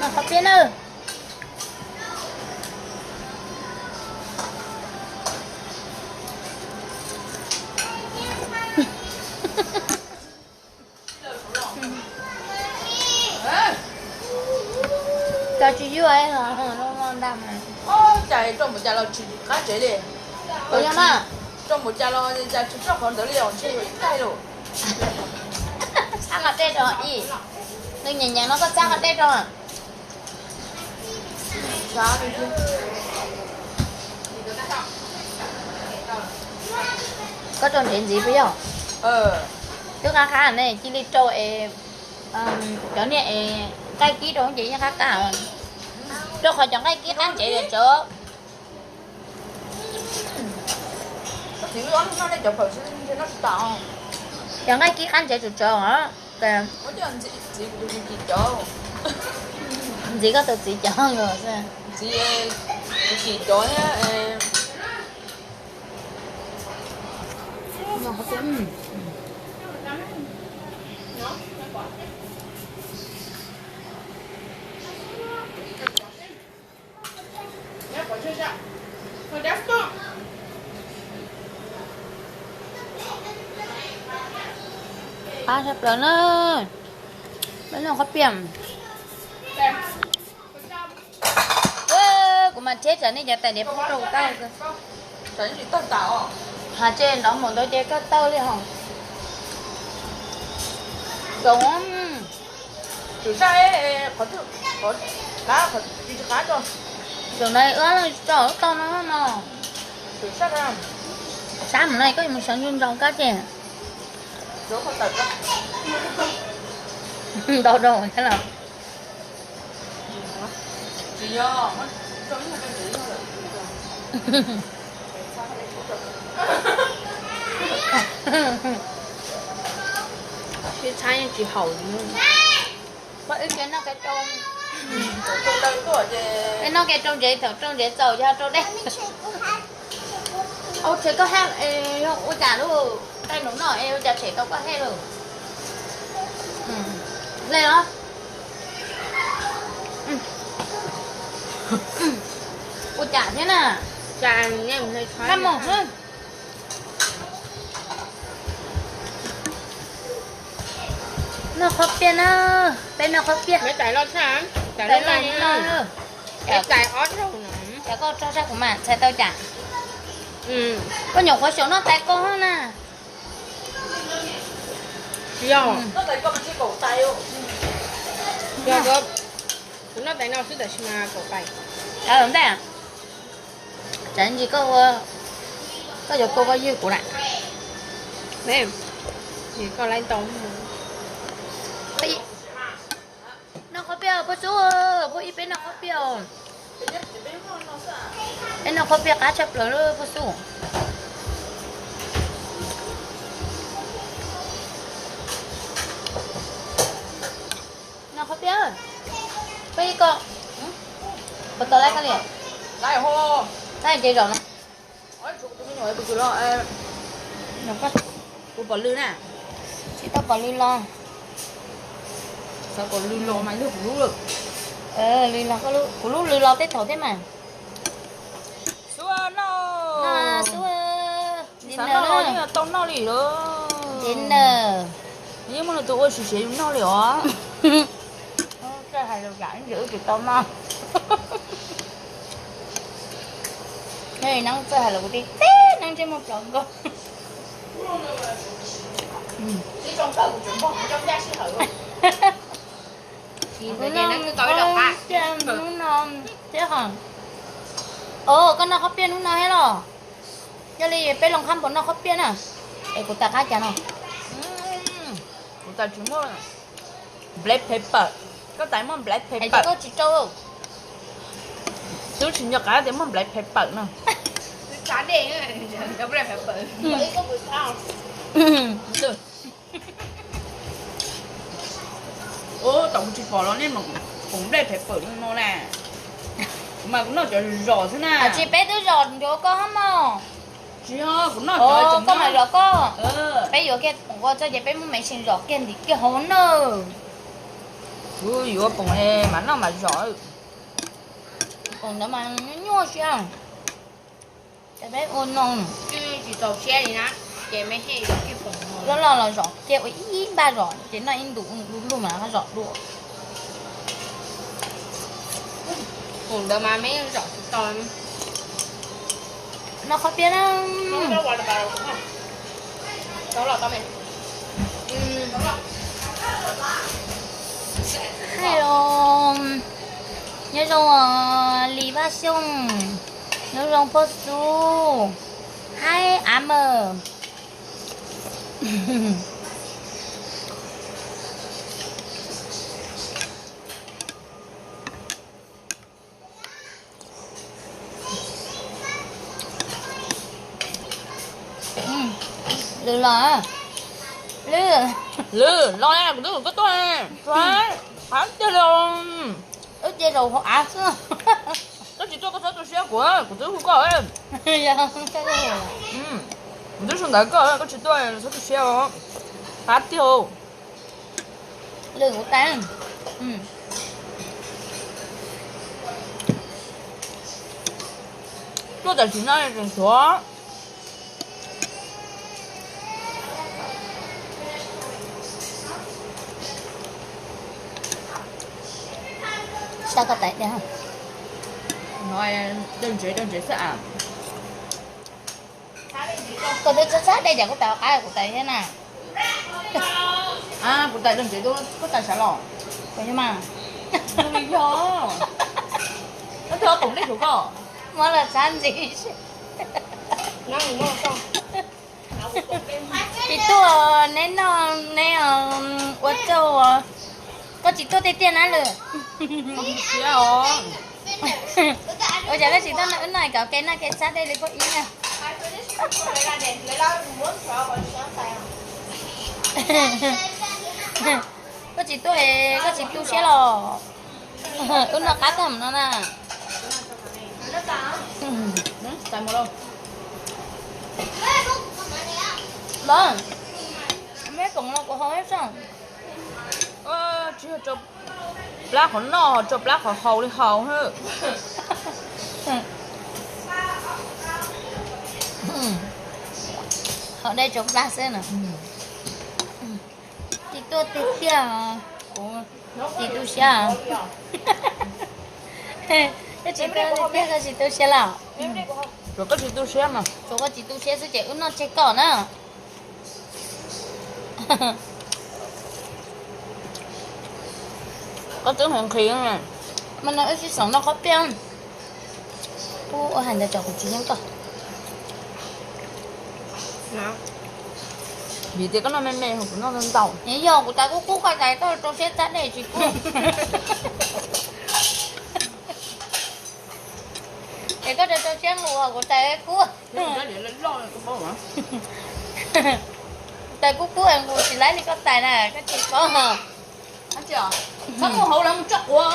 Qhov piab nawb. Cov tsis yuav los loj loj ntag mas. Cas rau npaum cas los tsis qab tsev li. Ua yog mas. Rau npaum cas los cas tsis tso qhov ntawd li os, ntshe yuav ib tag lawm. Txhab qhov dej rau ib. Nws nyeem nyeem no koj txhab qhov dej rau. Koj rau ntsev ntxiv puas yog? Twb qab qab ne, cia li rau es cov niag es nqaij kib rau ces yeej qab qab. Rau qhov cov nqaij kib qab ntsev li tsawv. Cov nqaij kib qab ntsev tsawv tsawv os. Ntxiv koj tus txiv cov nkaus xwb. Qab tshaj plaws na. Peb noj qhob piam. Kuv mas thiab tsam nej cov tais diav pub rau kuv tau. Has tse nrov mus ntawd ces koj tau li hos. Zoo. Tus sab qhov qab, qhov qab, tus no wb tso tau no no. Sab mus no koj mus sawv ntsug ntsoov kab ces ntau rau thiab los. Tsis txhab yeej tsis haum. Noj kev rau ntsev, thaum rau ntsev txaus yog rau dej. Ua tshem koj haj, ua cas lub nqaij nus no es ua cas tshem tau koj haj lawm? Le os. Ua cas thiab na? Naj mus. Noj qhob piaj na, peb noj qhob piaj. Tais loj, tais loj li no. Cas koj tso sab kuv mas txhais tau cas? Koj nyuam qhuav xyaum noj tais koj na. Yog, kuv noj tais no xwb tab sis mas kaum tais. Ntag. Tsam ntsis koj ua, koj cov kua koj ywg kuv lawm. Koj lab ntau. Noj qhob piaj Phuj Xub, Phuj Ib peb noj qhob piaj. Peb noj qhob piaj qab tshaj plaws lawm Phuj Xub. Noj qhob piaj. Peb ib ko, puas tau laib koj li? Laib ces zaum no. Kuv pom lw na. Tsis tau pom lw los. Xav pom lw los mas yog kuv lub lawm. Lw los, kuv lub lw los tej thaum thiab mas. Xub noj. Xub, xav noj los yeej tau noj li lawm. Dinner. Yeej muaj nws tus ua siav siav yus noj li os. Txawj hais lus yam ntsis wb tsis tau noj. Neb txawj hais lus kuv tib teb neeb ntsej muag plov nkauj. Hnub no thiab hos. Os, koj noj qhob piaj hnub no thiab los? Yog li peb los qab npua noj qhob piaj na. Es kuv tais qab cas no? Kuv tais tsis muaj black pepper. Koj tais muaj black pepper. Koj tsis rau. Xub tsis nco qab tias muaj black pepper no. Ua tau kuv tsis pom los nej mas, kuv black pepper no na. Kuv mas kuv noj cov zom xwb na. Tsis, peb twb zom ncuav koj hab mog. Tsis yog, kuv noj cov, koj mas zom koj. Peb yuav kiag poom koj txoj ces peb muab me sis zom kiag ntim kiag hauv na. Kuv yuav poom mas noj mas zom. Poom ntawd mas nyuaj siab. Ces peb ua no, tsis txaus siab li na, ces me loj loj los zom kiag ua ib npaj zom ces noj ib ntus du lug mas zom dua. Poom ntawd mas me zom tsis tau. Noj qhov tiag na. Hello, nyob zoo Lis Vaj Xyooj, nyob zoo Phooj Xub, hi Am. Lwm los, lwm, lwm los kuv twb kom koj tuaj, qab tiag li. Wb cia zaum hauv av xwb. Koj tsis tuaj koj txhob tu siab kuv, kuv twb hu koj. Kuv twb sawv ntawd koj, koj tsis tuaj txhob tu siab os. Qab tiag. Lwm kuv tas. Tuaj tam sim no tseem suav. Dawb ntsev dawb ntsev xwb as. Koj twb txhab txhab dej ces kuv tais qab kuv tais thiab na. Kuv tais dawb ntsev, koj tais sav los. Yog, koj twb ob poom dej rau koj. Muab los txhab ntxiv. Tsis tuaj neb noj neb ua rau, koj tsis tuaj tiag tiag na lwm. Ua cas koj tsis tuaj noj, wb noj kom kev noj kev txhab dej li poj ib na. Koj tsis tuaj, koj tsis tu siab los. Wb noj qab tag no na. Los, meb poom no kuv hau ib tsoom. Tsis yog rau plab qhov noj, rau plab qhov haus li haus. Haus dej rau plab xwb no. Tsis tuaj tiag tiag, kuv tsis tu siab. Koj tsis tuaj tiag tiag, koj tsis tu siab los? Tsuas koj tsis tu siab mas. Tsuas koj tsis tu siab xwb ces wb noj tseg koj na. Koj twb hais nqhis mas no wb sib xeem noj qhob piaj. Ua hais ntawd tsam kuv tsis yeej koj. Vim tias koj noj me me, kuv noj ntau. Yog kuv tais kub kub, koj tais koj rau siab txhab dej tsis kub. Es koj rau rau siab nqus kuv tais kub. Kuv tais kub kub nqus tsis laib li koj tais na, koj tsis paub. Txhob mus hauv lawv mus tso quav.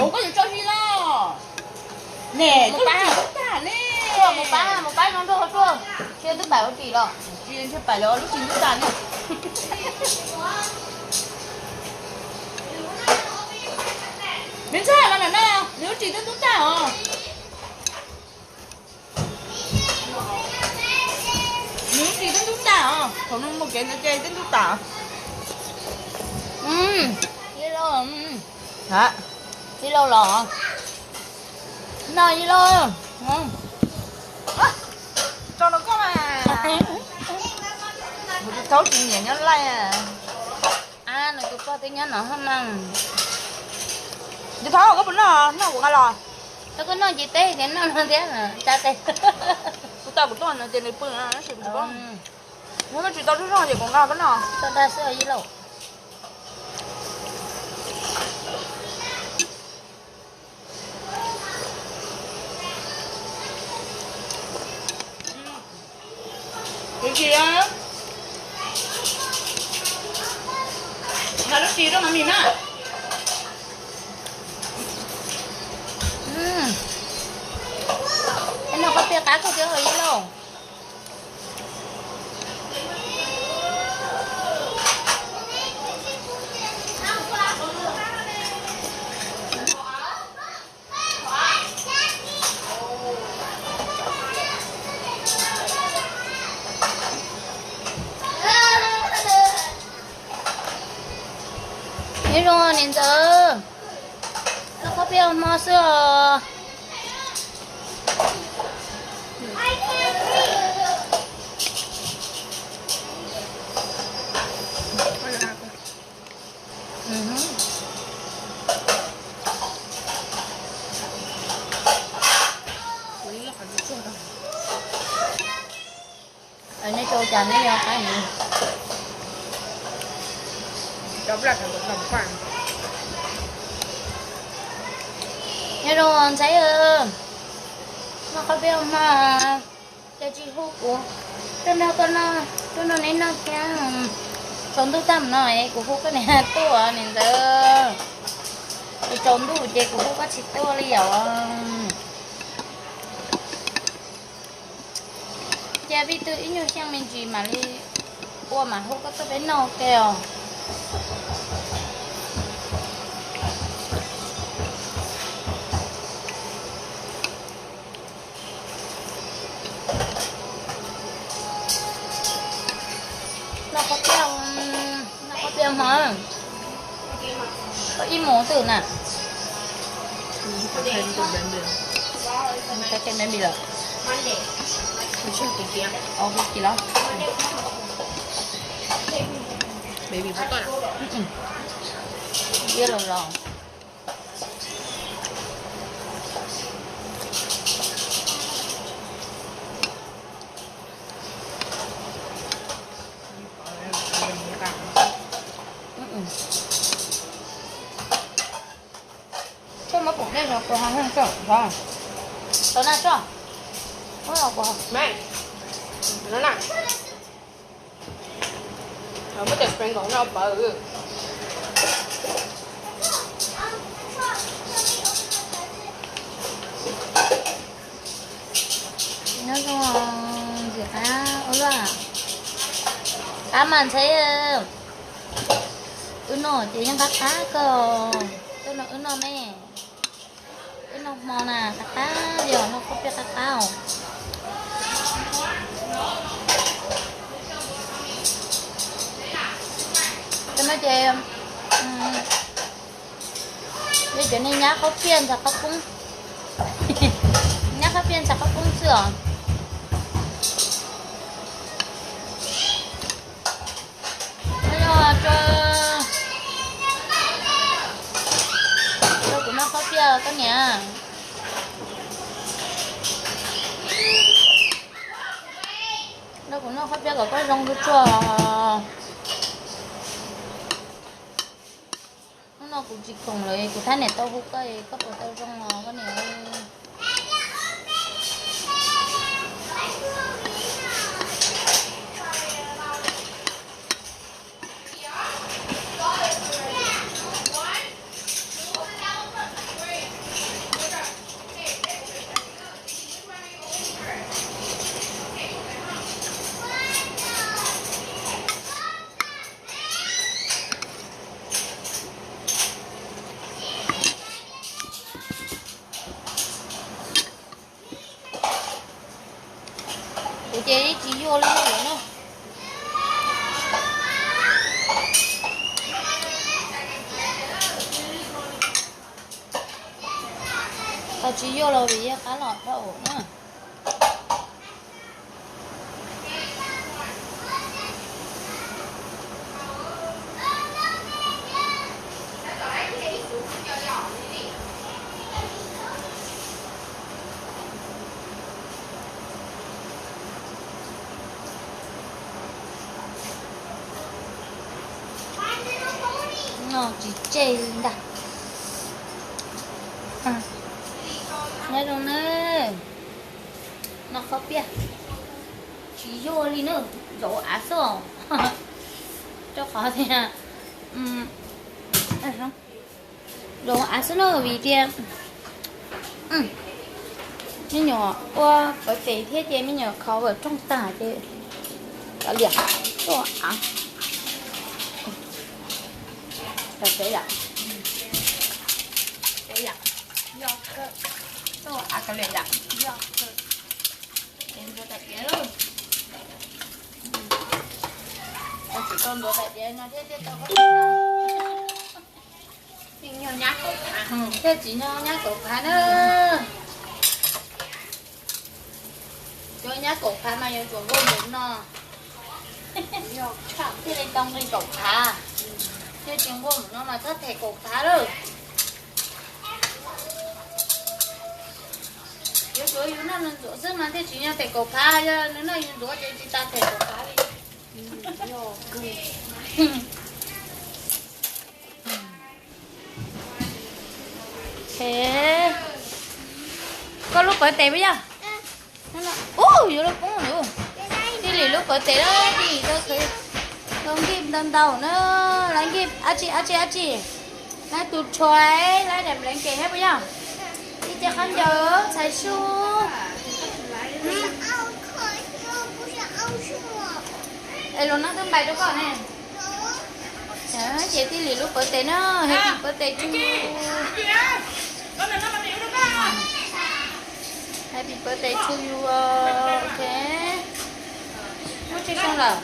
Hauv koj yuav tso si los. Ne, koj tsis tub tag ne. Mus pab, mus pab no nrog tuaj, tsis twb pais ua tsis los. Tsis pais los lub tsis tub tag ne. Nws ntshai mas no, nws lub tsis twb ntub tag os. Nws lub tsis twb ntub tag os, thaum nws mus kev ntawd ces twb ntub tag. Ib lauj, ib lauj los, no ib lauj. Tso rau koj mas. Kuv tus thaub tsis nyiam nyob laij. Nws tus pog twb nyob no hab mas. Tus thaub koj puas noj, noj kuv nqa los. Koj noj ces teb tias noj no thiab, tsa tes. Kuv tau kuv tuaj no ces nws pw no tab sis kuv tsis paub. Yog koj tsis tau zoj zog ces kuv nqa koj noj. Tso dag xwb ib lauj. Kuv tsis, nqa lub tsis rau mas mis na. Es no koj tias qab kawg thiab ib lauj. Zoo niam ntxawm, noj qhob piaj hmo xwb os. Nej tau cas neb yuav qab heev. Nyob zoo ntxhais, noj qhob piaj hmo, cas tsis hu kuv, tuaj nrog koj noj, tuaj nrog neb noj thiab. Tsaus ntuj tag no es kuv hu koj niam tuaj niam ntxawm. Kuv tsaus ntuj ces kuv hu koj tsis tuaj li os. Cia vij twg ib nyuag xyeej me ntsis mam li ua mam hu koj tuaj peb noj ke os. Noj qhob piaj, noj qhob piaj hmo, koj ib mus twg na? Baby lawm. Ib los los. Tso muab pum dej zog kua ho heej tso. Tau na tso. Muab los kua ho. Muab cov sprinkle no pawv. Nyob zoo ntxim qab ua luaj. Qab mas ntxhais. Wb noj ces yeej qab qab kawg. Tuaj nrog wb noj me. Wb noj hmo na qab qab li os, noj qhob piaj qab qab os. Cov no ces yog cov neeg nyab qhob piaj ntxhais qhob poob, nyab qhob piaj ntxhais qhob poob xwb os. Nyob zoo, rau kuv noj qhob piaj koj niam. Rau kuv noj qhob piaj kom koj zoo tsuag tsuag. Hnub no kuv tsis khoom lawm, kuv thab niam tau hu koj, koj puas tau zoo os koj niam? Kuv ces tsis yuag li lawm na. Qhov tsis yuag los vim yog qab los dhau na. Noj tsis tseg li ntag. Nyob zoo na, noj qhob piaj tsis yuag li na, zaum av xwb os. Rau qhov tias zaum av xwb na vim tias me nyuam ua pawv tes thiab ces me nyuam cover rooj tag ces kav liam tuaj av. Kav liam, tuaj av kav liam yom. Ces ntxuav daim tiav lauj. Tsis tau ntxuav daim tiav no thiab thiaj tau koj. Nyab kaum phav, thiaj tsis nyab kaum phav na. Cov nyab kaum phav mas yuav tsum nquag mus no. Thiaj li tau nqi kaum phav. Thiaj tsis nquag mus no mas txhob them kaum phav lawm. Yuav tsum yus noj nws ntxuav xwb mas thiaj tsis nyab them kaum phav, yog nws noj yus ntxuav ces tsis tas them kaum phav li. Koj lub pawv tes puas yog? Ub, yuav luag poob lawm. Tij Lis lub pawv tes na, Tij Lis tau khwv tau nkij ntau ntau na, lawv nkij ab tsi ab tsi ab tsi, lawv tus tshua, lawv daim nplev kev thiab puas yog? Ib ce qab ncaws txhais su. Es los no twb npais rau koj ne. Ces Tij Lis lub pawv tes na, happy birthday to you. Happy birthday to you. Ok. Muaj tsawg xyoo lawm?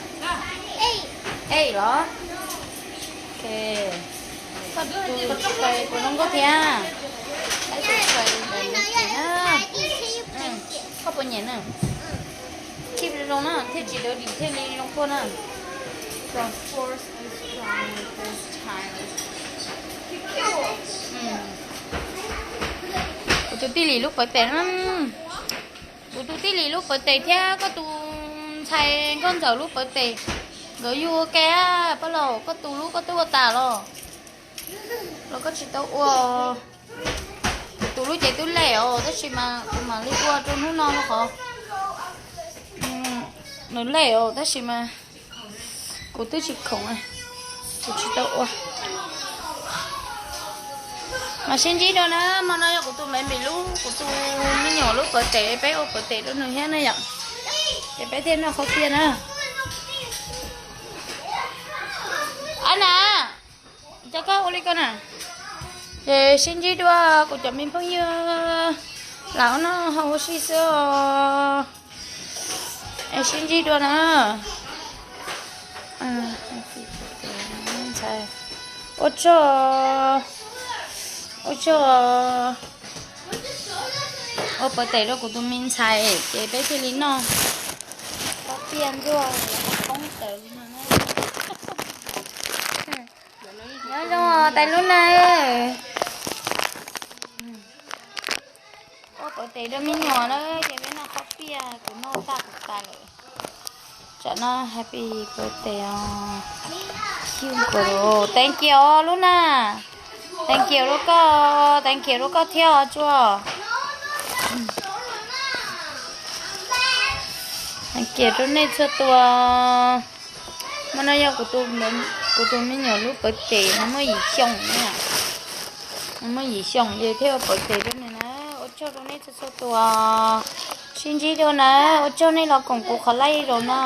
Eight los? Ok. Koj tus tshua puas zoo nkauj thiab? Lawv tus tshua ntawm no ces na. Koj puas nyiam na? Keep zoo zoo na, thiaj tsis dawb dim thiaj li zoo quaj na. Kuv tus Tij Lis lub pawv tes na. Kuv tus Tij Lis lub pawv tes thiab koj tus ntxhais Nkauj Ntxawm lub pawv tes, nkawd yug ua ke. Paj Laus, koj tus lub koj twb ua tas los? Los koj tsis tau ua? Kuv tus lub ces twb late os, tab sis mas kuv mam li ua rau hnub no rau qhov nws late os, tab sis mas kuv twb tsis khoom, kuv tsis tau ua. Mas sib ntsib dua na, hmo no yog kuv tus baby lub, kuv tus me nyuam lub pawv tes, peb ua pawv tes rau nws thiab na yom. Ces peb thiaj noj qhaub pias na. Ab na, cas koj ua li ko na? Ces sib ntsib dua kuv cov me phooj ywg, lam ua noj haus ua si xwb os. Es sib ntsib dua na. Ua tsaug, ua tsaug. Ua pawv tes rau kuv tus me ntxhais ces peb thiaj li noj qhaub pias ntsuag poob tawv li no na. Nyob zoo tais lub na. Ua pawv tes rau me nyuam na, ces peb noj qhaub pias, kuv noj tag kuv tas lawm. Tsam no happy birthday os. Thank you lub na. Thank you rau koj, thank you rau koj thiab os Tsuas. Thank you rau nej txhua tus. Hmo no yog kuv tus me nyuam lub pawv tes, nws muaj yim xyoo na. Nws muaj yim xyoo ces thiaj ua pawv tes rau nws na. Ua tsaug rau nej txhua txhua tus. Sib ntsib dua na, ua tsaug nej los koom kuv qhov live zaum no.